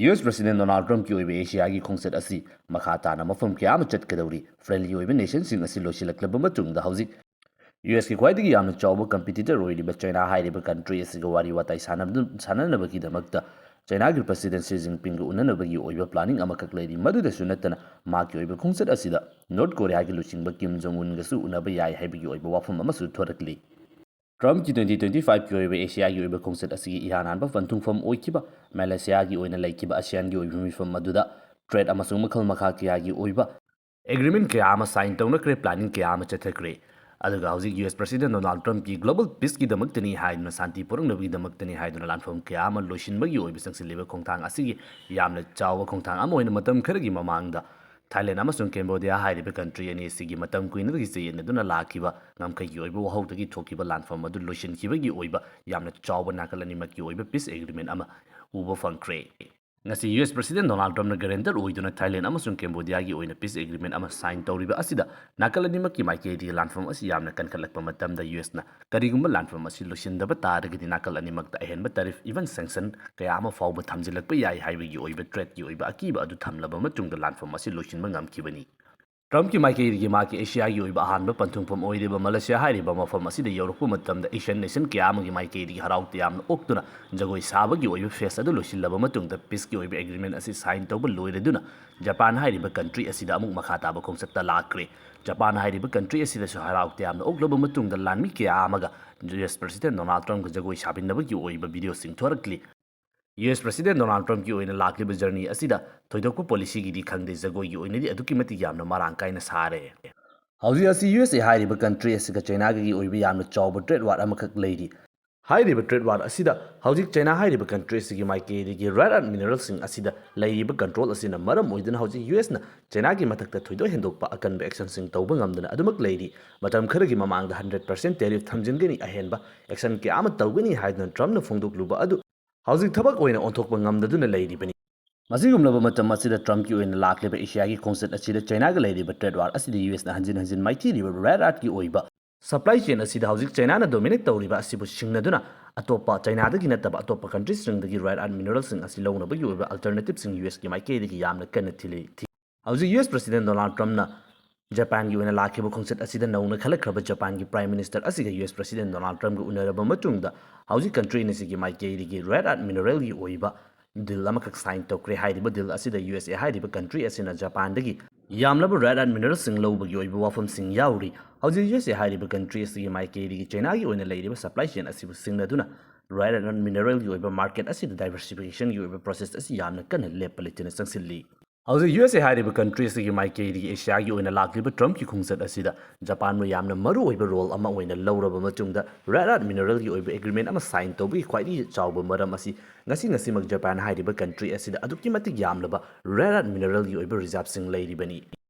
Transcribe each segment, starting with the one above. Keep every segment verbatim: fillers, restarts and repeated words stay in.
U S President Donald Trumpꯀꯤ ꯑꯣꯏꯕ ꯑꯦꯁꯤꯌꯥꯒꯤ ꯈꯣꯡꯆꯠ ꯑꯁꯤ ꯃꯈꯥ ꯇꯥꯅ ꯃꯐꯝ ꯀꯌꯥ ꯑꯃ ꯆꯠꯀꯗꯧꯔꯤ꯫ Friendly ꯑꯣꯏꯕ nationꯁꯤꯡ ꯑꯁꯤ ꯂꯣꯏꯁꯤꯜꯂꯛꯂꯕ ꯃꯇꯨꯡꯗ ꯍꯧꯖꯤꯛ ꯌꯨ ꯑꯦꯁꯀꯤ ꯈ꯭ꯋꯥꯏꯗꯒꯤ ꯌꯥꯝꯅ ꯆꯥꯎꯕ competitor ꯑꯣꯏꯔꯤꯕ ꯆꯩꯅꯥ ꯍꯥꯏꯔꯤꯕ country ꯑꯁꯤꯒ ꯋꯥꯔꯤ ꯋꯥꯇꯥꯏ ꯁꯥꯟꯅꯕ-, ꯁꯥꯟꯅꯅꯕꯒꯤꯗꯃꯛꯇ ꯆꯩꯅꯥꯒꯤ President Xi Jinpingꯒ ꯎꯅꯅꯕꯒꯤ ꯑꯣꯏꯕ planning ꯑꯃꯈꯛ ꯂꯩꯔꯤ꯫ ꯃꯗꯨꯗꯁꯨ ꯅꯠꯇꯅ ꯃꯍꯥꯛꯀꯤ ꯑꯣꯏꯕ ꯈꯣꯡꯆꯠ ꯑꯁꯤꯗ North Koreaꯒꯤ ꯂꯨꯆꯤꯡꯕ Kim Jong Unꯒꯁꯨ ꯎꯅꯕ ꯌꯥꯏ ꯍꯥꯏꯕꯒꯤ ꯑꯣꯏꯕ ꯋꯥꯐꯝ ꯑꯃꯁꯨ ꯊꯣꯔꯛꯂꯤ꯫ Trumpꯀꯤ twenty twenty fiveꯀꯤ ꯑꯣꯏꯕ ꯑꯦꯁꯤꯌꯥꯒꯤ ꯑꯣꯏꯕ ꯈꯣꯡꯆꯠ ꯑꯁꯤꯒꯤ ꯏꯍꯥꯟ ꯍꯥꯟꯕ ꯄꯟꯊꯨꯡꯐꯝ ꯑꯣꯏꯈꯤꯕ ꯃꯦꯂꯦꯁꯤꯌꯥꯒꯤ ꯑꯣꯏꯅ ꯂꯩꯈꯤꯕ ASEANꯒꯤ ꯑꯣꯏꯕ ꯃꯤꯐꯝ ꯑꯗꯨꯗ trade ꯑꯃꯁꯨꯡ ꯃꯈꯜ ꯃꯈꯥ ꯀꯌꯥꯒꯤ ꯑꯣꯏꯕ agreement ꯀꯌꯥ ꯑꯃ sign ꯇꯧꯅꯈ꯭ꯔꯦ, planning ꯀꯌꯥ ꯑꯃ ꯆꯠꯊꯈ꯭ꯔꯦ꯫ ꯑꯗꯨꯒ ꯍꯧꯖꯤꯛ ꯌꯨ ꯑꯦꯁ President Donald Trumpꯀꯤ global peaceꯀꯤꯗꯃꯛꯇꯅꯤ ꯍꯥꯏꯗꯨꯅ, ꯁꯥꯟꯇꯤ ꯄꯨꯔꯛꯅꯕꯒꯤꯗꯃꯛꯇꯅꯤ ꯍꯥꯏꯗꯨꯅ ꯂꯥꯟꯐꯝ ꯀꯌꯥ ꯑꯃ ꯂꯣꯏꯁꯤꯟꯕꯒꯤ ꯑꯣꯏꯕ ꯆꯪꯁꯤꯜꯂꯤꯕ ꯈꯣꯡꯊꯥꯡ ꯑꯁꯤꯒꯤ ꯌꯥꯝꯅ ꯆꯥꯎꯕ ꯈꯣꯡꯊꯥꯡ ꯑꯃ ꯑꯣꯏꯅ ꯃꯇꯝ ꯈꯔꯒꯤ ꯃꯃꯥꯡꯗ Thailand ꯑꯃꯁꯨꯡ Cambodia ꯍꯥꯏꯔꯤꯕ country ꯑꯅꯤ ꯑꯁꯤꯒꯤ ꯃꯇꯝ ꯀꯨꯏꯅꯗꯒꯤ ꯆꯌꯦꯠꯅꯗꯨꯅ ꯂꯥꯛꯈꯤꯕ ꯉꯝꯈꯩꯒꯤ ꯑꯣꯏꯕ ꯋꯥꯍꯧꯗꯒꯤ ꯊꯣꯛꯈꯤꯕ ꯂꯥꯟꯐꯝ ꯑꯗꯨ ꯂꯣꯏꯁꯤꯟꯈꯤꯕꯒꯤ ꯑꯣꯏꯕ ꯌꯥꯝꯅ ꯆꯥꯎꯕ ꯅꯥꯀꯜ ꯑꯅꯤꯃꯛꯀꯤ ꯑꯣꯏꯕ peace agreement ꯑꯃ ꯎꯕ ꯐꯪꯈ꯭ꯔꯦ꯫ ꯉꯁꯤ ꯌꯨ ꯑꯦꯁ President Donald Trumpꯅ guarantor ꯑꯣꯏꯗꯨꯅ Thailand ꯑꯃꯁꯨꯡ Cambodiaꯒꯤ ꯑꯣꯏꯅ peace agreement ꯑꯃ sign ꯇꯧꯔꯤꯕ ꯑꯁꯤꯗ ꯅꯥꯀꯜ ꯑꯅꯤꯃꯛꯀꯤ ꯃꯥꯏꯀꯩꯗꯒꯤ ꯂꯥꯟꯐꯝ ꯑꯁꯤ ꯌꯥꯝꯅ ꯀꯟꯈꯠꯂꯛꯄ ꯃꯇꯝꯗ ꯌꯨ ꯑꯦꯁꯅ ꯀꯔꯤꯒꯨꯝꯕ ꯂꯥꯟꯐꯝ ꯑꯁꯤ ꯂꯣꯏꯁꯤꯟꯗꯕ ꯇꯥꯔꯒꯗꯤ ꯅꯥꯀꯜ ꯑꯅꯤꯃꯛꯇ ꯑꯍꯦꯟꯕ tariff, even sanction ꯀꯌꯥ ꯑꯃ ꯐꯥꯎꯕ ꯊꯝꯖꯤꯜꯂꯛꯄ ꯌꯥꯏ ꯍꯥꯏꯕꯒꯤ ꯑꯣꯏꯕ threatꯀꯤ ꯑꯣꯏꯕ ꯑꯀꯤꯕ ꯑꯗꯨ ꯊꯝꯂꯕ ꯃꯇꯨꯡꯗ ꯂꯥꯟꯐꯝ ꯑꯁꯤ ꯂꯣꯏꯁꯤꯟꯕ ꯉꯝꯈꯤꯕꯅꯤ꯫ Trumpꯀꯤ ꯃꯥꯏꯀꯩꯗꯒꯤ ꯃꯍꯥꯛꯀꯤ ꯑꯦꯁꯤꯌꯥꯒꯤ ꯑꯣꯏꯕ ꯑꯍꯥꯟꯕ ꯄꯟꯊꯨꯡꯐꯝ ꯑꯣꯏꯔꯤꯕ ꯃꯂꯦꯁꯤꯌꯥ ꯍꯥꯏꯔꯤꯕ ꯃꯐꯝ ꯑꯁꯤꯗ ꯌꯧꯔꯛꯄ ꯃꯇꯝꯗ Asian nation ꯀꯌꯥ ꯑꯃꯒꯤ ꯃꯥꯏꯀꯩꯗꯒꯤ ꯍꯔꯥꯎ ꯇꯌꯥꯝꯅ ꯑꯣꯛꯇꯨꯅ ꯖꯒꯣꯏ ꯁꯥꯕꯒꯤ ꯑꯣꯏꯕ phase ꯑꯗꯨ ꯂꯣꯏꯁꯤꯜꯂꯕ ꯃꯇꯨꯡꯗ peaceꯀꯤ ꯑꯣꯏꯕ agreement ꯑꯁꯤ sign ꯇꯧꯕ ꯂꯣꯏꯔꯗꯨꯅ ꯖꯄꯥꯟ ꯍꯥꯏꯔꯤꯕ country ꯑꯁꯤꯗ ꯑꯃꯨꯛ ꯃꯈꯥ ꯇꯥꯕ ꯈꯣꯡꯆꯠꯇ ꯂꯥꯛꯈ꯭ꯔꯦ꯫ ꯖꯄꯥꯟ ꯍꯥꯏꯔꯤꯕ country ꯑꯁꯤꯗꯁꯨ ꯍꯔꯥꯎ ꯇꯌꯥꯝꯅ ꯑꯣꯛꯂꯕ ꯃꯇꯨꯡꯗ ꯂꯥꯟꯃꯤ ꯀꯌꯥ ꯑꯃꯒ ꯌꯨ ꯑꯦꯁ President Donald Trumpꯀ ꯖꯒꯣꯏ ꯁꯥꯃꯤꯟꯅꯕꯒꯤ ꯑꯣꯏꯕ videoꯁꯤꯡ ꯊꯣꯔꯛꯂꯤ꯫ ꯌꯨ ꯑꯦꯁ President Donald Trumpꯀꯤ ꯑꯣꯏꯅ ꯂꯥꯛꯂꯤꯕ journey ꯑꯁꯤꯗ ꯊꯣꯏꯗꯣꯛꯄ policyꯒꯤꯗꯤ ꯈꯪꯗꯦ, ꯖꯒꯣꯏꯒꯤ ꯑꯣꯏꯅꯗꯤ ꯑꯗꯨꯛꯀꯤ ꯃꯇꯤꯛ ꯌꯥꯝꯅ ꯃꯔꯥꯡ ꯀꯥꯏꯅ ꯁꯥꯔꯦ꯫ ꯍꯧꯖꯤꯛ ꯑꯁꯤ ꯌꯨ ꯑꯦꯁ ꯑꯦ ꯍꯥꯏꯔꯤꯕ country ꯑꯁꯤꯒ ꯆꯩꯅꯥꯒꯤ ꯑꯣꯏꯕ ꯌꯥꯝꯅ ꯆꯥꯎꯕ trade war ꯑꯃꯈꯛ ꯂꯩꯔꯤ꯫ ꯍꯥꯏꯔꯤꯕ trade war ꯑꯁꯤꯗ ꯍꯧꯖꯤꯛ ꯆꯩꯅꯥ ꯍꯥꯏꯔꯤꯕ country ꯑꯁꯤꯒꯤ ꯃꯥꯏꯀꯩꯗꯒꯤ rare earth mineralꯁꯤꯡ ꯑꯁꯤꯗ ꯂꯩꯔꯤꯕ control ꯑꯁꯤꯅ ꯃꯔꯝ ꯑꯣꯏꯗꯨꯅ ꯍꯧꯖꯤꯛ ꯌꯨ ꯑꯦꯁꯅ ꯆꯩꯅꯥꯒꯤ ꯃꯊꯛꯇ ꯊꯣꯏꯗꯣꯛ ꯍꯦꯟꯗꯣꯛꯄ ꯑꯀꯟꯕ actionꯁꯤꯡ ꯇꯧꯕ ꯉꯝꯗꯅ ꯑꯗꯨꯃꯛ ꯂꯩꯔꯤ꯫ ꯃꯇꯝ ꯈꯔꯒꯤ ꯃꯃꯥꯡꯗ hundred percent tariff ꯊꯝꯖꯤꯟꯒꯅꯤ, ꯑꯍꯦꯟꯕ action ꯀꯌꯥ ꯑꯃ ꯇꯧꯒꯅꯤ ꯍꯥꯏꯗꯨꯅ Trumpꯅ ꯐꯣꯡꯗꯣꯛꯂꯨꯕ ꯑꯗꯨ ꯍꯧꯖꯤꯛ ꯊꯕꯛ ꯑꯣꯏꯅ ꯑꯣꯟꯊꯣꯛꯄ ꯉꯝꯗꯗꯨꯅ ꯂꯩꯔꯤꯕꯅꯤ꯫ ꯃꯁꯤꯒꯨꯝꯂꯕ ꯃꯇꯝ ꯑꯁꯤꯗ Trumpꯀꯤ ꯑꯣꯏꯅ ꯂꯥꯛꯂꯤꯕ ꯑꯦꯁꯤꯌꯥꯒꯤ ꯈꯣꯡꯆꯠ ꯑꯁꯤꯗ ꯆꯩꯅꯥꯒ ꯂꯩꯔꯤꯕ trade war ꯑꯁꯤꯗ ꯌꯨ ꯑꯦꯁꯅ ꯍꯟꯖꯤꯟ ꯍꯟꯖꯤꯟ ꯃꯥꯏꯊꯤꯔꯤꯕ rare earthꯀꯤ ꯑꯣꯏꯕ supply chain ꯑꯁꯤꯗ ꯍꯧꯖꯤꯛ ꯆꯩꯅꯥꯅ dominate ꯇꯧꯔꯤꯕ ꯑꯁꯤꯕꯨ ꯁꯤꯡꯅꯗꯨꯅ ꯑꯇꯣꯞꯄ ꯆꯥꯏꯅꯥꯗꯒꯤ ꯅꯠꯇꯕ ꯑꯇꯣꯞꯄ ꯀꯟꯇ꯭ꯔꯤꯁꯤꯡꯗꯒꯤ ꯔꯦꯌꯔ ꯑꯔꯊ ꯃꯤꯅꯔꯦꯜꯁꯤꯡ ꯑꯁꯤ ꯂꯧꯅꯕꯒꯤ ꯑꯣꯏꯕ ꯑꯜꯇꯔꯅꯦꯇꯤꯚꯁꯤꯡ ꯌꯨ ꯑꯦꯁꯀꯤ ꯃꯥꯏꯀꯩꯗꯒꯤ ꯌꯥꯝꯅ ꯀꯟꯅ ꯊꯤꯜꯂꯤ꯫ ꯊꯤ-, ꯍꯧꯖꯤꯛ ꯌꯨ ꯑꯦꯁ ꯄ꯭ꯔꯁꯤꯗꯦꯟ ꯗꯣꯅꯥꯜꯗ ꯇ꯭ꯔꯝꯞꯅ ꯖꯄꯥꯟꯒꯤ ꯑꯣꯏꯅ ꯂꯥꯛꯈꯤꯕ ꯈꯣꯡꯆꯠ ꯑꯁꯤꯗ ꯅꯧꯅ ꯈꯜꯂꯛꯈ꯭ꯔꯕ ꯖꯄꯥꯟꯒꯤ ꯄ꯭ꯔꯥꯏꯝ ꯃꯤꯅꯤꯁꯇꯔ ꯑꯁꯤꯒ ꯌꯨ ꯑꯦꯁ ꯄ꯭ꯔꯁꯤꯗꯦꯟ ꯗꯣꯅꯥꯜꯗ ꯇ꯭ꯔꯝꯞꯒ ꯎꯅꯔꯕ ꯃꯇꯨꯡꯗ ꯍꯧꯖꯤꯛ ꯀꯟꯇ꯭ꯔꯤ ꯑꯅꯤꯁꯤꯒꯤ ꯃꯥꯏꯀꯩꯗꯒꯤ ꯔꯦꯌꯔ ꯑꯔꯊ ꯃꯤꯅꯔꯦꯜꯒꯤ ꯑꯣꯏꯕ ꯗꯤꯜ ꯑꯃꯈꯛ ꯁꯥꯏꯟ ꯇꯧꯈ꯭ꯔꯦ꯫ ꯍꯥꯏꯔꯤꯕ ꯗꯤꯜ ꯑꯁꯤꯗ ꯌꯨ ꯑꯦꯁ ꯑꯦ ꯍꯥꯏꯔꯤꯕ ꯀꯟꯇ꯭ꯔꯤ ꯑꯁꯤꯅ ꯖꯄꯥꯟꯗꯒꯤ ꯌꯥꯝꯂꯕ ꯔꯦꯌꯔ ꯑꯔꯊ ꯃꯤꯅꯔꯦꯜꯁꯤꯡ ꯂꯧꯕꯒꯤ ꯑꯣꯏꯕ ꯋꯥꯐꯝꯁꯤꯡ ꯌꯥꯎꯔꯤ꯫ ꯍꯧꯖꯤꯛ ꯌꯨ ꯑꯦꯁ ꯑꯦ ꯍꯥꯏꯔꯤꯕ ꯀꯟꯇ꯭ꯔꯤ ꯑꯁꯤꯒꯤ ꯃꯥꯏꯀꯩꯗꯒꯤ ꯆꯥꯏꯅꯥꯒꯤ ꯑꯣꯏꯅ ꯂꯩꯔꯤꯕ ꯁꯄ꯭ꯂꯥꯏ ꯆꯦꯟ ꯑꯁꯤꯕꯨ ꯁꯤꯡꯅꯗꯨꯅ ꯔꯦꯌꯔ ꯑꯔꯊ ꯃꯤꯅꯔꯦꯜꯒꯤ ꯑꯣꯏꯕ ꯃꯥꯔꯀꯦꯠ ꯑꯁꯤꯗ ꯗꯥꯏꯕꯔꯁꯤꯐꯤꯀꯦꯁꯟꯒꯤ ꯑꯣꯏꯕ ꯄ꯭ꯔꯣꯁꯦꯁ ꯑꯁꯤ ꯌꯥꯝꯅ ꯀꯟꯅ ꯂꯦꯞꯄ ꯂꯩꯇꯅ ꯆꯪꯁꯤꯜꯂꯤ꯫ ꯍꯧꯖꯤꯛ ꯌꯨ ꯑꯦꯁ ꯑꯦ ꯍꯥꯏꯔꯤꯕ ꯀꯟꯇ꯭ꯔꯤ ꯑꯁꯤꯒꯤ ꯃꯥꯏꯀꯩꯗꯒꯤ ꯑꯦꯁꯤꯌꯥꯒꯤ ꯑꯣꯏꯅ ꯂꯥꯛꯂꯤꯕ ꯇ꯭ꯔꯝꯞꯀꯤ ꯈꯣꯡꯆꯠ ꯑꯁꯤꯗ ꯖꯄꯥꯟꯕꯨ ꯌꯥꯝꯅ ꯃꯔꯨ ꯑꯣꯏꯕ ꯔꯣꯜ ꯑꯃ ꯑꯣꯏꯅ ꯂꯧꯔꯕ ꯃꯇꯨꯡꯗ ꯔꯦꯌꯔ ꯑꯔꯊ ꯃꯤꯅꯔꯦꯜꯒꯤ ꯑꯣꯏꯕ ꯑꯦꯒ꯭ꯔꯤꯃꯦꯟ ꯑꯃ ꯁꯥꯏꯟ ꯇꯧꯕꯒꯤ ꯈ꯭ꯋꯥꯏꯗꯒꯤ ꯆꯥꯎꯕ ꯃꯔꯝ ꯑꯁꯤ ꯉꯁꯤ ꯉꯁꯤꯃꯛ ꯖꯄꯥꯟ ꯍꯥꯏꯔꯤꯕ ꯀꯟꯇ꯭ꯔꯤ ꯑꯁꯤꯗ ꯑꯗꯨꯛꯀꯤ ꯃꯇꯤꯛ ꯌꯥꯝꯂꯕ ꯔꯦꯌꯔ ꯑꯔꯊ ꯃꯤꯅꯔꯦꯜꯒꯤ ꯑꯣꯏꯕ ꯔꯤꯖꯥꯔꯚꯁꯤꯡ ꯂꯩꯔꯤꯕꯅꯤ꯫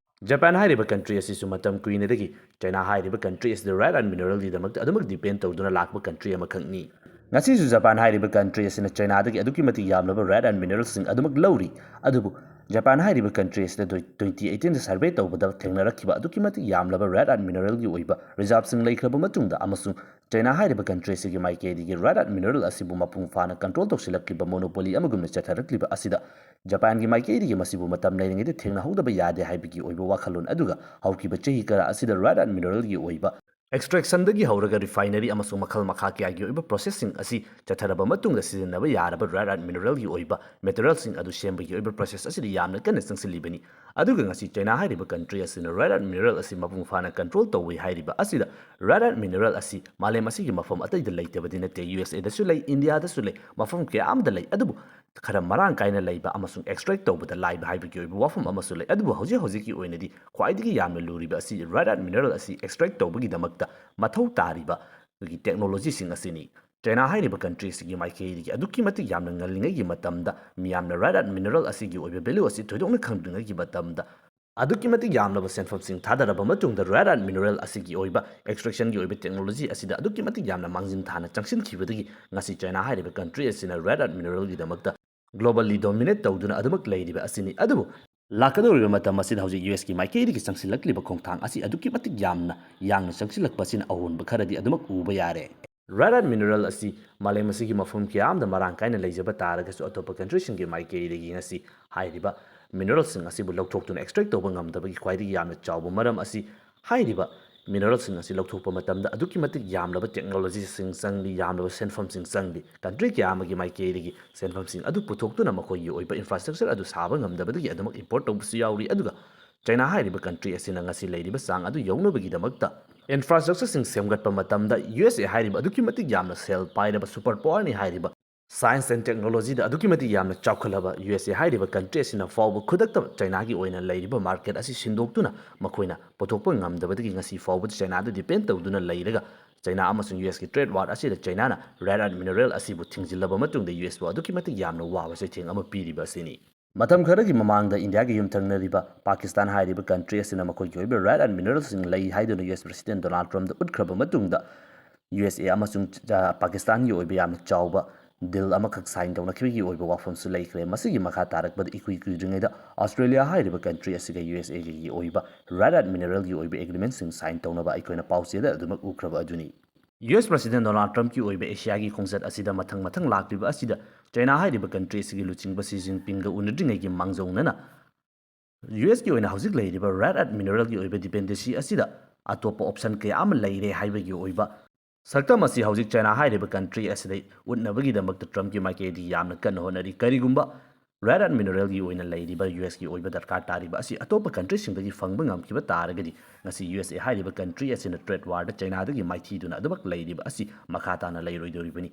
ꯖꯄꯥꯟ ꯍꯥꯏꯔꯤꯕ ꯀꯟꯇ꯭ꯔꯤ ꯑꯁꯤꯁꯨ ꯃꯇꯝ ꯀꯨꯏꯅꯗꯒꯤ ꯆꯥꯏꯅꯥ ꯍꯥꯏꯔꯤꯕ ꯀꯟꯇ꯭ꯔꯤ ꯑꯁꯤꯗ ꯔꯦꯌꯔ ꯑꯔꯊ ꯃꯤꯅꯔꯦꯜꯒꯤꯗꯃꯛꯇ ꯑꯗꯨꯃꯛ ꯗꯤꯄꯦꯟ ꯇꯧꯗꯨꯅ ꯂꯥꯛꯄ ꯀꯟꯇ꯭ꯔꯤ ꯑꯃꯈꯛꯅꯤ꯫ ꯉꯁꯤꯁꯨ ꯖꯄꯥꯟ ꯍꯥꯏꯔꯤꯕ ꯀꯟꯇ꯭ꯔꯤ ꯑꯁꯤꯅ ꯆꯥꯏꯅꯥꯗꯒꯤ ꯑꯗꯨꯛꯀꯤ ꯃꯇꯤꯛ ꯌꯥꯝꯂꯕ ꯔꯦꯌꯔ ꯑꯔꯊ ꯃꯤꯅꯔꯦꯜꯁꯤꯡ ꯑꯗꯨꯃꯛ ꯂꯧꯔꯤ꯫ ꯑꯗꯨꯕꯨ ꯖꯄꯥꯟ ꯍꯥꯏꯔꯤꯕ ꯀꯟꯇ꯭ꯔꯤ ꯑꯁꯤꯗ ꯇ꯭ꯋꯦꯟꯇꯤ ꯑꯩꯠꯇꯤꯟꯗ ꯁꯔꯚꯦ ꯇꯧꯕꯗ ꯊꯦꯡꯅꯔꯛꯈꯤꯕ ꯑꯗꯨꯛꯀꯤ ꯃꯇꯤꯛ ꯌꯥꯝꯂꯕ ꯔꯦꯌꯔ ꯑꯔꯊ ꯃꯤꯅꯔꯦꯜꯒꯤ ꯑꯣꯏꯕ ꯔꯤꯖꯥꯔꯚꯁꯤꯡ ꯂꯩꯈ꯭ꯔꯕ ꯃꯇꯨꯡꯗ ꯑꯃꯁꯨꯡ ꯆꯥꯏꯅꯥ ꯍꯥꯏꯔꯤꯕ ꯀꯟꯇ꯭ꯔꯤ ꯑꯁꯤꯒꯤ ꯃꯥꯏꯀꯩꯗꯒꯤ ꯔꯦꯌꯔ ꯑꯔꯊ ꯃꯤꯅꯔꯦꯜ ꯑꯁꯤꯕꯨ ꯃꯄꯨꯡ ꯐꯥꯅ ꯀꯟꯇ꯭ꯔꯣꯜ ꯇꯧꯁꯤꯜꯂꯛꯂꯤꯕ ꯃꯣꯅꯣꯄꯣꯂꯤ ꯑꯃꯒꯨꯝꯅ ꯆꯠꯊꯔꯛꯂꯤꯕ ꯑꯁꯤꯗ ꯖꯄꯥꯟꯒꯤ ꯃꯥꯏꯀꯩꯗꯒꯤ ꯃꯁꯤꯕꯨ ꯃꯇꯝ ꯂꯩꯔꯤꯉꯩꯗ ꯊꯦꯡꯅꯍꯧꯗꯕ ꯌꯥꯗꯦ ꯍꯥꯏꯕꯒꯤ ꯑꯣꯏꯕ ꯋꯥꯈꯜꯂꯣꯟ ꯑꯗꯨꯒ ꯍꯧꯈꯤꯕ ꯆꯍꯤ ꯈꯔ ꯑꯁꯤꯗ ꯔꯦꯌꯔ ꯑꯔꯊ ꯃꯤꯅꯔꯦꯜꯒꯤ ꯑꯣꯏꯕ ꯑꯦꯛꯁꯇ꯭ꯔꯦꯛꯁꯟꯗꯒꯤ ꯍꯧꯔꯒ ꯔꯤꯐꯥꯏꯅꯔꯤ ꯑꯃꯁꯨꯡ ꯃꯈꯜ ꯃꯈꯥ ꯀꯌꯥꯒꯤ ꯑꯣꯏꯕ ꯄ꯭ꯔꯣꯁꯦꯁꯁꯤꯡ ꯑꯁꯤ ꯆꯠꯊꯔꯕ ꯃꯇꯨꯡꯗ ꯁꯤꯖꯤꯟꯅꯕ ꯌꯥꯔꯕ ꯔꯦꯌꯔ ꯑꯔꯊ ꯃꯤꯅꯔꯦꯜꯒꯤ ꯑꯣꯏꯕ ꯃꯦꯇꯔꯤꯌꯦꯜꯁꯤꯡ ꯑꯗꯨ ꯁꯦꯝꯕꯒꯤ ꯑꯣꯏꯕ ꯄ꯭ꯔꯣꯁꯦꯁ ꯑꯁꯤꯗ ꯌꯥꯝꯅ ꯀꯟꯅ ꯆꯪꯁꯤꯜꯂꯤꯕꯅꯤ꯫ ꯑꯗꯨꯒ ꯉꯁꯤ ꯆꯥꯏꯅꯥ ꯍꯥꯏꯔꯤꯕ ꯀꯟꯇ꯭ꯔꯤ ꯑꯁꯤꯅ ꯔꯦꯌꯔ ꯑꯔꯊ ꯃꯤꯅꯔꯦꯜ ꯑꯁꯤ ꯃꯄꯨꯡ ꯐꯥꯅ ꯀꯟꯇ꯭ꯔꯣꯜ ꯇꯧꯏ ꯍꯥꯏꯔꯤꯕ ꯑꯁꯤꯗ ꯔꯦꯌꯔ ꯑꯔꯊ ꯃꯤꯅꯔꯦꯜ ꯑꯁꯤ ꯃꯥꯂꯦꯝ ꯑꯁꯤꯒꯤ ꯃꯐꯝ ꯑꯇꯩꯗ ꯂꯩꯇꯕꯗꯤ ꯅꯠꯇꯦ, ꯌꯨ ꯑꯦꯁ ꯑꯦꯗꯁꯨ ꯂꯩ, ꯏꯟꯗꯤꯌꯥꯗꯁꯨ ꯂꯩ, ꯃꯐꯝ ꯀꯌꯥ ꯑꯃꯗ ꯂꯩ꯫ ꯑꯗꯨꯕꯨ ꯈꯔ ꯃꯔꯥꯡ ꯀꯥꯏꯅ ꯂꯩꯕ ꯑꯃꯁꯨꯡ ꯑꯦꯛꯁꯇ꯭ꯔꯦꯛ ꯇꯧꯕꯗ ꯂꯥꯏꯕ ꯍꯥꯏꯕꯒꯤ ꯑꯣꯏꯕ ꯋꯥꯐꯝ ꯑꯃꯁꯨ ꯂꯩ꯫ ꯑꯗꯨꯕꯨ ꯍꯧꯖꯤꯛ ꯍꯧꯖꯤꯛꯀꯤ ꯑꯣꯏꯅꯗꯤ ꯈ꯭ꯋꯥꯏꯗꯒꯤ ꯌꯥꯝꯅ ꯂꯨꯔꯤꯕ ꯑꯁꯤ ꯔꯦꯌꯔ ꯑꯔꯊ ꯃꯤꯅꯔꯦꯜ ꯑꯁꯤ ꯑꯦꯛꯁꯇ꯭ꯔꯦꯛ ꯇꯧꯕꯒꯤꯗꯃꯛꯇ ꯃꯊꯧ ꯇꯥꯔꯤꯕ ꯑꯩꯈꯣꯏꯒꯤ ꯇꯦꯛꯅꯣꯂꯣꯖꯤꯁꯤꯡ ꯑꯁꯤꯅꯤ꯫ ꯆꯥꯏꯅꯥ ꯍꯥꯏꯔꯤꯕ ꯀꯟꯇ꯭ꯔꯤ ꯑꯁꯤꯒꯤ ꯃꯥꯏꯀꯩꯗꯒꯤ ꯑꯗꯨꯛꯀꯤ ꯃꯇꯤꯛ ꯌꯥꯝꯅ ꯉꯜꯂꯤꯉꯩꯒꯤ ꯃꯇꯝꯗ ꯃꯤꯌꯥꯝꯅ ꯔꯦꯌꯔ ꯑꯔꯊ ꯃꯤꯅꯔꯦꯜ ꯑꯁꯤꯒꯤ ꯑꯣꯏꯕ ꯚꯦꯂ꯭ꯌꯨ ꯑꯁꯤ ꯊꯣꯏꯗꯣꯛꯅ ꯈꯪꯗ꯭ꯔꯤꯉꯩꯒꯤ ꯃꯇꯝꯗ ꯑꯗꯨꯛꯀꯤ ꯃꯇꯤꯛ ꯌꯥꯝꯂꯕ ꯁꯦꯟꯐꯝꯁꯤꯡ ꯊꯥꯗꯔꯕ ꯃꯇꯨꯡꯗ ꯔꯦꯌꯔ ꯑꯔꯊ ꯃꯤꯅꯔꯦꯜ ꯑꯁꯤꯒꯤ ꯑꯣꯏꯕ ꯑꯦꯛꯁꯇ꯭ꯔꯦꯛꯁꯟꯒꯤ ꯑꯣꯏꯕ ꯇꯦꯛꯅꯣꯂꯣꯖꯤ ꯑꯁꯤꯗ ꯑꯗꯨꯛꯀꯤ ꯃꯇꯤꯛ ꯌꯥꯝꯅ ꯃꯥꯡꯖꯤꯟ ꯊꯥꯅ ꯆꯪꯁꯤꯟꯈꯤꯕꯗꯒꯤ ꯉꯁꯤ ꯆꯥꯏꯅꯥ ꯍꯥꯏꯔꯤꯕ ꯀꯟꯇ꯭ꯔꯤ ꯑꯁꯤꯅ ꯔꯦꯌꯔ ꯑꯔꯊ ꯃꯤꯅꯔꯦꯜꯒꯤꯗꯃꯛꯇ ꯒ꯭ꯂꯣꯕꯜꯂꯤ ꯗꯣꯃꯤꯅꯦꯠ ꯇꯧꯗꯨꯅ ꯑꯗꯨꯃꯛ ꯂꯩꯔꯤꯕ ꯑꯁꯤꯅꯤ꯫ ꯑꯗꯨꯕꯨ ꯂꯥꯛꯀꯗꯧꯔꯤꯕ ꯃꯇꯝ ꯑꯁꯤꯗ ꯍꯧꯖꯤꯛ ꯌꯨ ꯑꯦꯁꯀꯤ ꯃꯥꯏꯀꯩꯗꯒꯤ ꯆꯪꯁꯤꯜꯂꯛꯂꯤꯕ ꯈꯣꯡꯊꯥꯡ ꯑꯁꯤ ꯑꯗꯨꯛꯀꯤ ꯃꯇꯤꯛ ꯌꯥꯝꯅ ꯌꯥꯡꯅ ꯆꯪꯁꯤꯜꯂꯛꯄ ꯑꯁꯤꯅ ꯑꯑꯣꯟꯕ ꯈꯔꯗꯤ ꯑꯗꯨꯃꯛ ꯎꯕ ꯌꯥꯔꯦ꯫ Rare earth mineral ꯑꯁꯤ ꯃꯥꯂꯦꯝ ꯑꯁꯤꯒꯤ ꯃꯐꯝ ꯀꯌꯥ ꯑꯃꯗ ꯃꯔꯥꯡ ꯀꯥꯏꯅ ꯂꯩꯖꯕ ꯇꯥꯔꯒꯁꯨ, ꯑꯇꯣꯞꯄ ꯀꯟꯇ꯭ꯔꯤꯁꯤꯡꯒꯤ ꯃꯥꯏꯀꯩꯗꯒꯤ ꯉꯁꯤ ꯍꯥꯏꯔꯤꯕ ꯃꯤꯅꯔꯦꯜꯁꯤꯡ ꯑꯁꯤꯕꯨ ꯂꯧꯊꯣꯛꯇꯨꯅ ꯑꯦꯛꯁꯇ꯭ꯔꯦꯛ ꯇꯧꯕ ꯉꯝꯗꯕꯒꯤ ꯈ꯭ꯋꯥꯏꯗꯒꯤ ꯌꯥꯝꯅ ꯆꯥꯎꯕ ꯃꯔꯝ ꯑꯁꯤ ꯍꯥꯏꯔꯤꯕ ꯃꯤꯅꯔꯦꯜꯁꯤꯡ ꯑꯁꯤ ꯂꯧꯊꯣꯛꯄ ꯃꯇꯝꯗ ꯑꯗꯨꯛꯀꯤ ꯃꯇꯤꯛ ꯌꯥꯝꯂꯕ ꯇꯦꯛꯅꯣꯂꯣꯖꯤꯁꯤꯡ ꯆꯪꯂꯤ, ꯌꯥꯝꯂꯕ ꯁꯦꯟꯐꯝꯁꯤꯡ ꯆꯪꯂꯤ꯫ ꯀꯟꯇ꯭ꯔꯤ ꯀꯌꯥ ꯑꯃꯒꯤ ꯃꯥꯏꯀꯩꯗꯒꯤ ꯁꯦꯟꯐꯝꯁꯤꯡ ꯑꯗꯨ ꯄꯨꯊꯣꯛꯇꯨꯅ ꯃꯈꯣꯏꯒꯤ ꯑꯣꯏꯕ ꯏꯟꯐ꯭ꯔꯥꯁ꯭ꯇ꯭ꯔꯛꯆꯔ ꯑꯗꯨ ꯁꯥꯕ ꯉꯝꯗꯕꯗꯒꯤ ꯑꯗꯨꯃꯛ ꯏꯝꯄꯣꯔꯠ ꯇꯧꯕꯁꯨ ꯌꯥꯎꯔꯤ꯫ ꯑꯗꯨꯒ ꯆꯥꯏꯅꯥ ꯍꯥꯏꯔꯤꯕ ꯀꯟꯇ꯭ꯔꯤ ꯑꯁꯤꯅ ꯉꯁꯤ ꯂꯩꯔꯤꯕ ꯆꯥꯡ ꯑꯗꯨ ꯌꯧꯅꯕꯒꯤꯗꯃꯛꯇ ꯏꯟꯐ꯭ꯔꯥꯁ꯭ꯇ꯭ꯔꯛꯆꯔꯁꯤꯡ ꯁꯦꯝꯒꯠꯄ ꯃꯇꯝꯗ ꯌꯨ ꯑꯦꯁ ꯑꯦ ꯍꯥꯏꯔꯤꯕ ꯑꯗꯨꯛꯀꯤ ꯃꯇꯤꯛ ꯌꯥꯝꯅ ꯁꯦꯜ ꯄꯥꯏꯔꯕ ꯁꯨꯄꯔ ꯄꯥꯋꯔꯅꯤ ꯍꯥꯏꯔꯤꯕ ꯁꯥꯏꯟꯁ ꯑꯦꯟ ꯇꯦꯛꯅꯣꯂꯣꯖꯤꯗ ꯑꯗꯨꯛꯀꯤ ꯃꯇꯤꯛ ꯌꯥꯝꯅ ꯆꯥꯎꯈꯠꯂꯕ ꯌꯨ ꯑꯦꯁ ꯑꯦ ꯍꯥꯏꯔꯤꯕ ꯀꯟꯇ꯭ꯔꯤ ꯑꯁꯤꯅ ꯐꯥꯎꯕ ꯈꯨꯗꯛꯇ ꯆꯥꯏꯅꯥꯒꯤ ꯑꯣꯏꯅ ꯂꯩꯔꯤꯕ ꯃꯥꯔꯀꯦꯠ ꯑꯁꯤ ꯁꯤꯟꯗꯣꯛꯇꯨꯅ ꯃꯈꯣꯏꯅ ꯄꯨꯊꯣꯛꯄ ꯉꯝꯗꯕꯗꯒꯤ ꯉꯁꯤ ꯐꯥꯎꯕꯗ ꯆꯥꯏꯅꯥꯗ ꯗꯤꯄꯦꯟ ꯇꯧꯗꯨꯅ ꯂꯩꯔꯒ ꯆꯥꯏꯅꯥ ꯑꯃꯁꯨꯡ ꯌꯨ ꯑꯦꯁꯀꯤ ꯇ꯭ꯔꯦꯗ ꯋꯥꯔ ꯑꯁꯤꯗ ꯆꯥꯏꯅꯥꯅ ꯔꯦꯌꯔ ꯑꯔꯊ ꯃꯤꯅꯔꯦꯜ ꯑꯁꯤꯕꯨ ꯊꯤꯡꯖꯤꯜꯂꯕ ꯃꯇꯨꯡꯗ ꯌꯨ ꯑꯦꯁꯄꯨ ꯑꯗꯨꯛꯀꯤ ꯃꯇꯤꯛ ꯌꯥꯝꯅ ꯋꯥꯕ ꯆꯩꯊꯦꯡ ꯑꯃ ꯄꯤꯔꯤꯕ ꯑꯁꯤꯅꯤ꯫ ꯃꯇꯝ ꯈꯔꯒꯤ ꯃꯃꯥꯡꯗ ꯏꯟꯗꯤꯌꯥꯒꯤ ꯌꯨꯝꯊꯪꯅꯔꯤꯕ ꯄꯥꯀꯤꯁꯇꯥꯟ ꯍꯥꯏꯔꯤꯕ ꯀꯟꯇ꯭ꯔꯤ ꯑꯁꯤꯅ ꯃꯈꯣꯏꯒꯤ ꯑꯣꯏꯕ ꯔꯦꯌꯔ ꯑꯔꯊ ꯃꯤꯅꯔꯦꯜꯁꯤꯡ ꯂꯩ ꯍꯥꯏꯗꯨꯅ ꯌꯨ ꯑꯦꯁ ꯄ꯭ꯔꯦꯁꯤꯗꯦꯟ ꯗꯣꯅꯥꯜꯗ ꯇ꯭ꯔꯝꯞꯇ ꯎꯠꯈ꯭ꯔꯕ ꯃꯇꯨꯡꯗ ꯌꯨ ꯑꯦꯁ ꯑꯦ ꯑꯃꯁꯨꯡ ꯆ-, ꯄꯥꯀꯤꯁꯇꯥꯟꯒꯤ ꯑꯣꯏꯕ ꯌꯥꯝꯅ ꯆꯥꯎꯕ ꯗꯤꯜ ꯑꯃꯈꯛ ꯁꯥꯏꯟ ꯇꯧꯅꯈꯤꯕꯒꯤ ꯑꯣꯏꯕ ꯋꯥꯐꯝꯁꯨ ꯂꯩꯈ꯭ꯔꯦ꯫ ꯃꯁꯤꯒꯤ ꯃꯈꯥ ꯇꯥꯔꯛꯄꯗ ꯏꯀꯨꯏ ꯀꯨꯏꯗ꯭ꯔꯤꯉꯩꯗ ꯑꯣꯁꯇ꯭ꯔꯦꯂꯤꯌꯥ ꯍꯥꯏꯔꯤꯕ ꯀꯟꯇ꯭ꯔꯤ ꯑꯁꯤꯒ ꯌꯨ ꯑꯦꯁ ꯑꯦꯒꯤ ꯑꯣꯏꯕ ꯔꯦꯌꯔ ꯑꯔꯊ ꯃꯤꯅꯔꯦꯜꯒꯤ ꯑꯣꯏꯕ ꯑꯦꯒ꯭ꯔꯤꯃꯦꯟꯁꯤꯡ ꯁꯥꯏꯟ ꯇꯧꯅꯕ ꯑꯩꯈꯣꯏꯅ ꯄꯥꯎꯆꯦꯗ ꯑꯗꯨꯃꯛ ꯎꯈ꯭ꯔꯕ ꯑꯗꯨꯅꯤ꯫ ꯌꯨ ꯑꯦꯁ ꯄ꯭ꯔꯦꯁꯤꯗꯦꯟ ꯗꯣꯅꯥꯜꯗ ꯇ꯭ꯔꯝꯞꯀꯤ ꯑꯣꯏꯕ ꯑꯦꯁꯤꯌꯥꯒꯤ ꯈꯣꯡꯆꯠ ꯑꯁꯤꯗ ꯃꯊꯪ ꯃꯊꯪ ꯂꯥꯛꯂꯤꯕ ꯑꯁꯤꯗ ꯆꯥꯏꯅꯥ ꯍꯥꯏꯔꯤꯕ ꯀꯟꯇ꯭ꯔꯤ ꯑꯁꯤꯒꯤ ꯂꯨꯆꯤꯡꯕ ꯁꯤ ꯖꯤꯟꯄꯤꯡꯒ ꯎꯅꯗ꯭ꯔꯤꯉꯩꯒꯤ ꯃꯥꯡꯖꯧꯅꯅ ꯌꯨ ꯑꯦꯁꯀꯤ ꯑꯣꯏꯅ ꯍꯧꯖꯤꯛ ꯂꯩꯔꯤꯕ ꯔꯦꯌꯔ ꯑꯔꯊ ꯃꯤꯅꯔꯦꯜꯒꯤ ꯑꯣꯏꯕ ꯗꯤꯄꯦꯟꯗꯦꯟꯁꯤ ꯑꯁꯤꯗ ꯑꯇꯣꯞꯄ ꯑꯣꯞꯁꯟ ꯀꯌꯥ ꯑꯃ ꯂꯩꯔꯦ ꯍꯥꯏꯕꯒꯤ ꯑꯣꯏꯕ ꯁꯛꯇꯝ ꯑꯁꯤ ꯍꯧꯖꯤꯛ ꯆꯥꯏꯅꯥ ꯍꯥꯏꯔꯤꯕ ꯀꯟꯇ꯭ꯔꯤ ꯑꯁꯤꯗ ꯎꯠꯅꯕꯒꯤꯗꯃꯛꯇ ꯇ꯭ꯔꯝꯞꯀꯤ ꯃꯥꯏꯀꯩꯗꯒꯤ ꯌꯥꯝꯅ ꯀꯟꯅ ꯍꯣꯠꯅꯔꯤ꯫ ꯀꯔꯤꯒꯨꯝꯕ ꯔꯦꯌꯔ ꯑꯔꯊ ꯃꯤꯅꯔꯦꯜꯒꯤ ꯑꯣꯏꯅ ꯂꯩꯔꯤꯕ ꯌꯨ ꯑꯦꯁꯀꯤ ꯑꯣꯏꯕ ꯗꯔꯀꯥꯔ ꯇꯥꯔꯤꯕ ꯑꯁꯤ ꯑꯇꯣꯞꯄ ꯀꯟꯇ꯭ꯔꯤꯁꯤꯡꯗꯒꯤ ꯐꯪꯕ ꯉꯝꯈꯤꯕ ꯇꯥꯔꯒꯗꯤ ꯉꯁꯤ ꯌꯨ ꯑꯦꯁ ꯑꯦ ꯍꯥꯏꯔꯤꯕ ꯀꯟꯇ꯭ꯔꯤ ꯑꯁꯤꯅ ꯇ꯭ꯔꯦꯗ ꯋꯥꯔꯗ ꯆꯥꯏꯅꯥꯗꯒꯤ ꯃꯥꯏꯊꯤꯗꯨꯅ ꯑꯗꯨꯃꯛ ꯂꯩꯔꯤꯕ ꯑꯁꯤ ꯃꯈꯥ ꯇꯥꯅ ꯂꯩꯔꯣꯏꯗꯧꯔꯤꯕꯅꯤ꯫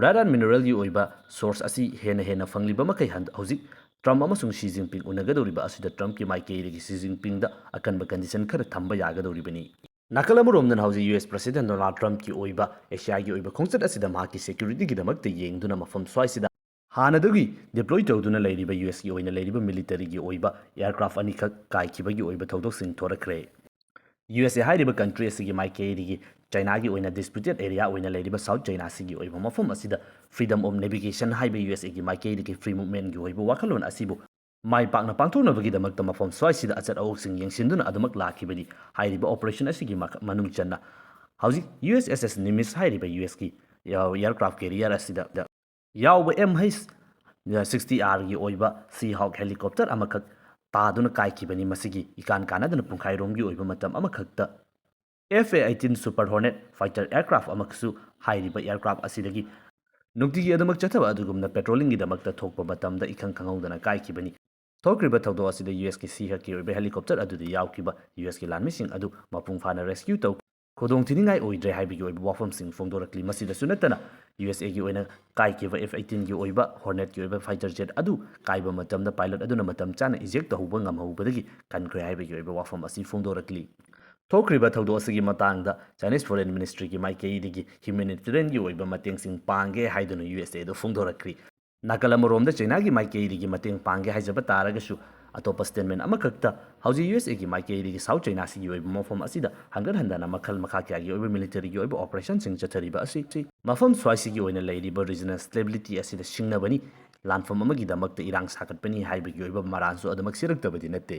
ꯔꯦꯌꯔ ꯑꯔꯊ ꯃꯤꯅꯔꯦꯜꯒꯤ ꯑꯣꯏꯕ ꯁꯣꯔꯁ ꯑꯁꯤ ꯍꯦꯟꯅ ꯍꯦꯟꯅ ꯐꯪꯂꯤꯕ ꯃꯈꯩ ꯍꯟ-, ꯍꯧꯖꯤꯛ ꯇ꯭ꯔꯝꯞ ꯑꯃꯁꯨꯡ ꯁꯤ ꯖꯤꯟꯄꯤꯡ ꯎꯅꯒꯗꯧꯔꯤꯕ ꯑꯁꯤꯗ ꯇ꯭ꯔꯝꯞꯀꯤ ꯃꯥꯏꯀꯩꯗꯒꯤ ꯁꯤ ꯖꯤꯟꯄꯤꯡꯗ ꯑꯀꯟꯕ ꯀꯟꯗꯤꯁꯟ ꯈꯔ ꯊꯝꯕ ꯌꯥꯒꯗꯧꯔꯤꯕꯅꯤ꯫ ꯅꯥꯀꯜ ꯑꯃꯔꯣꯝꯗꯅ ꯍꯧꯖꯤꯛ ꯌꯨ ꯑꯦꯁ ꯄ꯭ꯔꯦꯁꯤꯗꯦꯟ ꯗꯣꯅꯥꯜꯗ ꯇ꯭ꯔꯝꯞꯀꯤ ꯑꯣꯏꯕ ꯑꯦꯁꯤꯌꯥꯒꯤ ꯑꯣꯏꯕ ꯈꯣꯡꯆꯠ ꯑꯁꯤꯗ ꯃꯍꯥꯛꯀꯤ ꯁꯦꯀ꯭ꯌꯨꯔꯤꯇꯤꯒꯤꯗꯃꯛꯇ ꯌꯦꯡꯗꯨꯅ ꯃꯐꯝ ꯁ꯭ꯋꯥꯏꯁꯤꯗ ꯍꯥꯟꯅꯗꯒꯤ ꯗꯤꯄ꯭ꯂꯣꯏ ꯇꯧꯗꯨꯅ ꯂꯩꯔꯤꯕ ꯌꯨ ꯑꯦꯁꯀꯤ ꯑꯣꯏꯅ ꯂꯩꯔꯤꯕ ꯃꯤꯂꯤꯇꯔꯤꯒꯤ ꯑꯣꯏꯕ ꯑꯦꯌꯔꯀ꯭ꯔꯥꯐ ꯑꯅꯤꯈꯛ ꯀꯥꯏꯈꯤꯕꯒꯤ ꯑꯣꯏꯕ ꯊꯧꯗꯣꯛꯁꯤꯡ ꯊꯣꯔꯛꯈ꯭ꯔꯦ꯫ ꯌꯨ ꯑꯦꯁ ꯑꯦ ꯍꯥꯏꯔꯤꯕ ꯀꯟꯇ꯭ꯔꯤ ꯑꯁꯤꯒꯤ ꯃꯥꯏꯀꯩꯗꯒꯤ ꯆꯥꯏꯅꯥꯒꯤ ꯑꯣꯏꯅ ꯗꯤꯁꯄ꯭ꯌꯨꯇꯦꯠ ꯑꯦꯔꯤꯌꯥ ꯑꯣꯏꯅ ꯂꯩꯔꯤꯕ ꯁꯥꯎꯠ ꯆꯥꯏꯅꯥ ꯁꯤꯒꯤ ꯑꯣꯏꯕ ꯃꯐꯝ ꯑꯁꯤꯗ ꯐ꯭ꯔꯤꯗꯝ ꯑꯣꯐ ꯅꯦꯚꯤꯒꯦꯁꯟ ꯍꯥꯏꯕ ꯌꯨ ꯑꯦꯁ ꯑꯦꯒꯤ ꯃꯥꯏꯀꯩꯗꯒꯤ ꯐ꯭ꯔꯤ ꯃꯨꯚꯃꯦꯟꯒꯤ ꯑꯣꯏꯕ ꯋꯥꯈꯜꯂꯣꯟ ꯑꯁꯤꯕꯨ ꯃꯥꯏ ꯄꯥꯛꯅ ꯄꯥꯡꯊꯣꯛꯅꯕꯒꯤꯗꯃꯛꯇ ꯃꯐꯝ ꯁ꯭ꯋꯥꯏꯁꯤꯗ ꯑꯆꯠ ꯑꯋꯣꯛꯁꯤꯡ ꯌꯦꯡꯁꯤꯟꯗꯨꯅ ꯑꯗꯨꯃꯛ ꯂꯥꯛꯈꯤꯕꯅꯤ꯫ ꯍꯥꯏꯔꯤꯕ ꯑꯣꯄꯔꯦꯁꯟ ꯑꯁꯤꯒꯤ ꯃꯈ-, ꯃꯅꯨꯡ ꯆꯟꯅ ꯍꯧꯖꯤꯛ USS Nimitz ꯍꯥꯏꯔꯤꯕ USꯀꯤ aircraft carrier ꯑꯁꯤꯗ ꯌꯥꯎꯕ MH sixty Rꯒꯤ ꯑꯣꯏꯕ Seahawk helicopter ꯑꯃꯈꯛ ꯇꯥꯗꯨꯅ ꯀꯥꯏꯈꯤꯕꯅꯤ꯫ ꯃꯁꯤꯒꯤ ꯏꯀꯥꯟ ꯀꯥꯟꯅꯗꯅ ꯄꯨꯡꯈꯥꯏꯔꯣꯝꯒꯤ ꯑꯣꯏꯕ ꯃꯇꯝ ꯑꯃꯈꯛꯇ F A eighteen Super Hornet fighter aircraft ꯑꯃꯈꯛꯁꯨ ꯍꯥꯏꯔꯤꯕ aircraft ꯑꯁꯤꯗꯒꯤ ꯅꯨꯡꯇꯤꯒꯤ ꯑꯗꯨꯃꯛ ꯆꯠꯊꯕ ꯑꯗꯨꯒꯨꯝꯅ patrollingꯒꯤꯗꯃꯛꯇ ꯊꯣꯛꯄ ꯃꯇꯝꯗ ꯏꯈꯪ ꯈꯪꯍꯧꯗꯅ ꯀꯥꯏꯈꯤꯕꯅꯤ꯫ ꯊꯣꯛꯈ꯭ꯔꯤꯕ ꯊꯧꯗꯣꯛ ꯑꯁꯤꯗ USꯀꯤ Seahawkꯀꯤ ꯑꯣꯏꯕ helicopter ꯑꯗꯨꯗ ꯌꯥꯎꯈꯤꯕ USꯀꯤ ꯂꯥꯟꯃꯤꯁꯤꯡ ꯑꯗꯨ ꯃꯄꯨꯡ ꯐꯥꯅ rescue ꯇꯧ ꯈꯨꯗꯣꯡ ꯊꯤꯅꯤꯡꯉꯥꯏ ꯑꯣꯏꯗ꯭ꯔꯦ ꯍꯥꯏꯕꯒꯤ ꯑꯣꯏꯕ ꯋꯥꯐꯝꯁꯤꯡ ꯐꯣꯡꯗꯣꯔꯛꯂꯤ꯫ ꯃꯁꯤꯗꯁꯨ ꯅꯠꯇꯅ USAꯒꯤ ꯑꯣꯏꯅ ꯀꯥꯏꯈꯤꯕ F eighteenꯒꯤ ꯑꯣꯏꯕ Hornetꯀꯤ ꯑꯣꯏꯕ fighter jet ꯑꯗꯨ ꯀꯥꯏꯕ ꯃꯇꯝꯗ pilot ꯑꯗꯨꯅ ꯃꯇꯝ ꯆꯥꯅ eject ꯇꯧꯍꯧꯕ ꯉꯝꯍꯧꯕꯗꯒꯤ ꯀꯟꯈ꯭ꯔꯦ ꯍꯥꯏꯕꯒꯤ ꯑꯣꯏꯕ ꯋꯥꯐꯝ ꯑꯁꯤ ꯐꯣꯡꯗꯣꯔꯛꯂꯤ꯫ ꯊꯣꯛꯈ꯭ꯔꯤꯕ ꯊꯧꯗꯣꯛ ꯑꯁꯤꯒꯤ ꯃꯇꯥꯡꯗ Chinese Foreign Ministryꯒꯤ ꯃꯥꯏꯀꯩꯗꯒꯤ humanitarianꯒꯤ ꯑꯣꯏꯕ ꯃꯇꯦꯡꯁꯤꯡ ꯄꯥꯡꯒꯦ ꯍꯥꯏꯗꯨꯅ USAꯗ ꯐꯣꯡꯗꯣꯔꯛꯈ꯭ꯔꯤ꯫ ꯅꯥꯀꯜ ꯑꯃꯔꯣꯝꯗ Chinaꯒꯤ ꯃꯥꯏꯀꯩꯗꯒꯤ ꯃꯇꯦꯡ ꯄꯥꯡꯒꯦ ꯍꯥꯏꯖꯕ ꯇꯥꯔꯒꯁꯨ, ꯑꯇꯣꯞꯄ statement ꯑꯃꯈꯛꯇ ꯍꯧꯖꯤꯛ USAꯒꯤ ꯃꯥꯏꯀꯩꯗꯒꯤ South China Seaꯒꯤ ꯑꯣꯏꯕ ꯃꯐꯝ ꯑꯁꯤꯗ ꯍꯟꯒꯠ ꯍꯟꯗꯅ ꯃꯈꯜ ꯃꯈꯥ ꯀꯌꯥꯒꯤ ꯑꯣꯏꯕ militaryꯒꯤ ꯑꯣꯏꯕ operationꯁꯤꯡ ꯆꯠꯊꯔꯤꯕ ꯑꯁꯤ ꯃꯐꯝ ꯁ꯭ꯋꯥꯏꯁꯤꯒꯤ ꯑꯣꯏꯅ ꯂꯩꯔꯤꯕ regional stability ꯑꯁꯤꯗ ꯁꯤꯡꯅꯕꯅꯤ, ꯂꯥꯟꯐꯝ ꯑꯃꯒꯤꯗꯃꯛꯇ ꯏꯔꯥꯡ ꯁꯥꯒꯠꯄꯅꯤ ꯍꯥꯏꯕꯒꯤ ꯑꯣꯏꯕ ꯃꯔꯥꯜꯁꯨ ꯑꯗꯨꯃꯛ ꯁꯤꯔꯛꯇꯕꯗꯤ ꯅꯠꯇꯦ꯫